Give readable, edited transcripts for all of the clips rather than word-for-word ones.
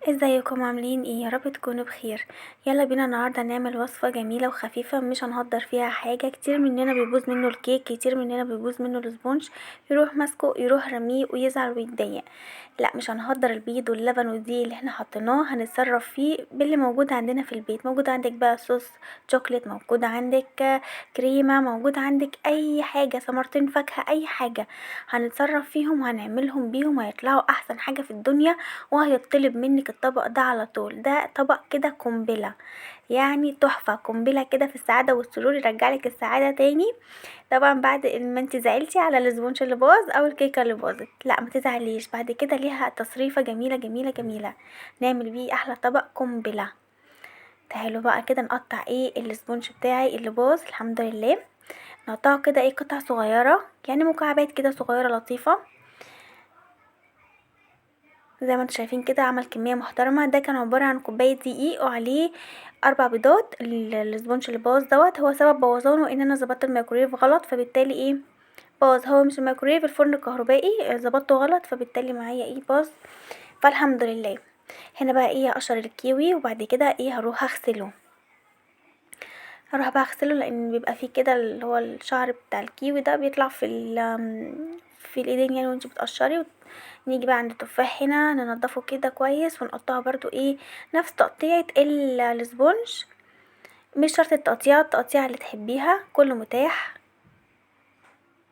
ازيكم عاملين ايه؟ يا رب تكونوا بخير. يلا بينا النهارده نعمل وصفه جميلة وخفيفة مش هنهدر فيها حاجة. كتير مننا بيبوظ منه الكيك، كتير مننا بيبوظ منه ال sponge، يروح ماسكه يروح رمية ويزعل ويتضايق. لا، مش هنهدر البيض واللبن والدقيق اللي احنا حطيناه، هنتصرف فيه باللي موجود عندنا في البيت. موجود عندك بقى صوص شوكليت، موجود عندك كريمة، موجود عندك اي حاجة، ثمرتين فاكهة، اي حاجة هنتصرف فيهم وهنعملهم بيهم وهيطلعوا احسن حاجة في الدنيا، وهيطلب منك الطبق ده على طول. ده طبق كده قنبلة، يعني تحفة، قنبلة كده في السعادة والسرور، يرجعلك السعادة تاني. طبعا بعد ما انت زعلتي على ال sponge اللي باظ او الكيكه اللي باظت، لا ما تزعليش، بعد كده ليها تصريفه جميلة جميلة جميلة نعمل بيه احلى طبق قنبلة. تعالوا بقى كده نقطع ايه ال sponge بتاعي اللي باظ، الحمد لله. نقطعه كده ايه قطع صغيرة، يعني مكعبات كده صغيرة لطيفة زي ما انتم شايفين كده. عمل كمية محترمه. ده كان عبارة عن كوباية دقيق وعليه 4 بيضات. ال sponge اللي باظ دوت هو سبب بوظانه ان انا ظبطت الميكرويف غلط، فبالتالي ايه باظ. هو مش الميكرويف، الفرن الكهربائي ظبطته غلط، فبالتالي معايا ايه باظ. فالحمد لله. هنا بقى ايه هقشر الكيوي، وبعد كده ايه هروح اغسله. هروح بقى اغسله لان بيبقى فيه كده اللي هو الشعر بتاع الكيوي ده بيطلع في الايدين يعني وانت بتقشري. نيجي بقى عند التفاح هنا ننضفه كده كويس ونقطعه برضو ايه نفس تقطيعه ال sponge، مش شرط التقطيعه، التقطيعه اللي تحبيها، كله متاح.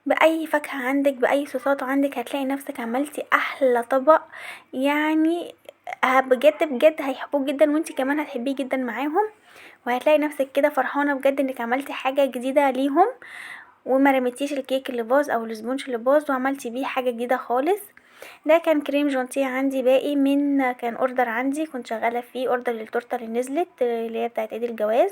باي فاكهة عندك، باي صوصات عندك، هتلاقي نفسك عملتي احلى طبق. يعني بجد بجد هيحبوه جدا، وانتي كمان هتحبيه جدا معاهم، وهتلاقي نفسك كده فرحانة بجد انك عملتي حاجة جديدة ليهم، وما رميتيش الكيك اللي باظ او ال sponge اللي باظ، وعملتي بيه حاجة جديدة خالص. ده كان crème chantilly عندي باقي من كان order عندي كنت شغالة فيه، order للتورته اللي نزلت اللي هي بتاعت عيد الجواز.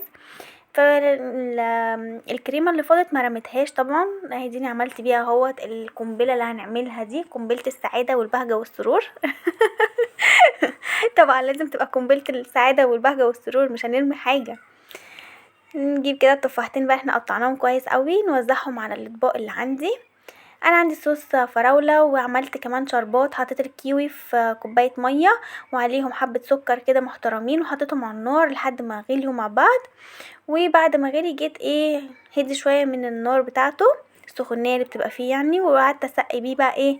فالكريمه اللي فاضت ما رميتهاش طبعا، اهي دي عملت بيها اهوت القنبلة اللي هنعملها دي، قنبلة السعادة والبهجة والسرور. طبعا لازم تبقى قنبلة السعادة والبهجة والسرور، مش هنرمي حاجة. نجيب كده التفاحتين بقى احنا قطعناهم كويس قوي، نوزعهم على الاطباق اللي عندي. انا عندي صوص فراوله، وعملت كمان شربات، حطيت الكيوي في كوباية مية وعليهم حبه سكر كده محترمين، وحطيتهم على النار لحد ما غليوا مع بعض. وبعد ما غلي جيت ايه هدي شوية من النار بتاعته، السخونيه اللي بتبقى فيه يعني، وقعدت اسقي بيه بقى ايه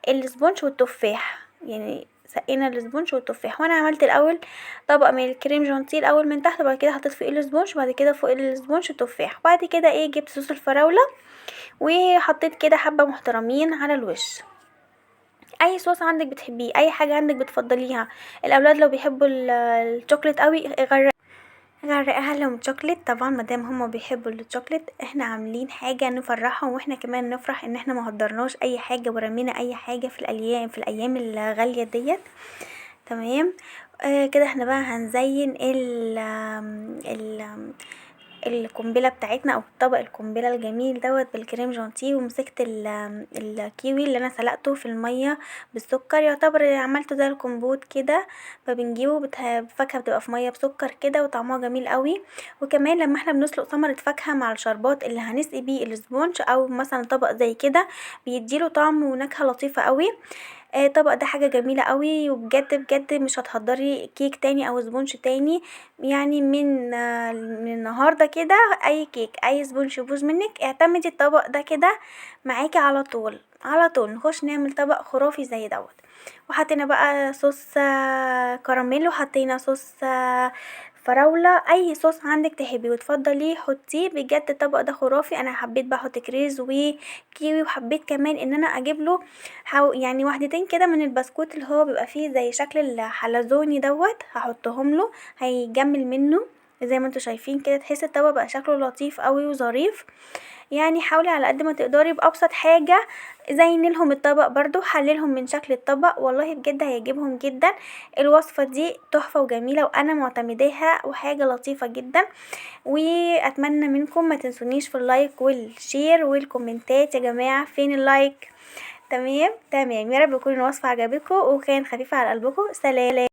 ال sponge والتفاح. يعني سقينا ال sponge والتفاح. وانا عملت الاول طبقه من ال crème chantilly الاول من تحت، وبعد كده حطيت فوق ال sponge، وبعد كده فوق ال sponge التفاح، وبعد كده ايه جبت صوص الفراوله وحطيت كده حبه محترمين على الوش. اي صوص عندك بتحبيه، اي حاجة عندك بتفضليها. الاولاد لو بيحبوا الشوكليت قوي غرقها لهم شوكليت، طبعا مادام هما بيحبوا الشوكليت احنا عاملين حاجة نفرحهم، واحنا كمان نفرح ان احنا ما هدرناش اي حاجة ورمينا اي حاجة في الايام الغالية ديت. تمام. كده احنا بقى هنزين ال ال القنبلة بتاعتنا او الطبق القنبلة الجميل دوت بال crème chantilly. ومسكت الكيوي اللي انا سلقته في المية بالسكر، يعتبر عملته زي الكمبوت كده، فبنجيبه فاكهة بتبقى في مية بسكر كده وطعمها جميل قوي. وكمان لما احنا بنسلق ثمره فاكهة مع الشربات اللي هنسقي بيه ال sponge او مثلا طبق زي كده، بيديله طعم ونكهه لطيفة قوي. الطبق ده حاجة جميلة قوي، وبجد بجد مش هتحضري كيك تاني او sponge تاني يعني من النهارده كده. اي كيك اي sponge يبوظ منك اعتمدي الطبق ده كده معاكي على طول، على طول نخش نعمل طبق خرافي زي دوت. وحطينا بقى صوص كراميل، وحطينا صوص فراوله، اي صوص عندك تحبيه وتفضليه حطيه. بجد الطبق ده خرافي. انا حبيت بقى احط كريز وكيوي، وحبيت كمان ان انا اجيب له يعني واحدتين كده من البسكوت اللي هو بيبقى فيه زي شكل الحلزوني دوت، هحطهم له هيجمل منه زي ما انتم شايفين كده. تحس الطبق بقى شكله لطيف قوي وظريف. يعني حاولي على قد ما تقدري بابسط حاجة زيني لهم الطبق، برضو حللهم من شكل الطبق، والله بجد هيعجبهم جدا. الوصفة دي تحفة وجميلة وانا معتمداها وحاجه لطيفة جدا. واتمنى منكم ما تنسونيش في ال like وال share والكومنتات يا جماعة. فين ال like؟ تمام تمام. يا رب تكون الوصفة عجبتكم وكان خفيفة على قلبكم. سلام.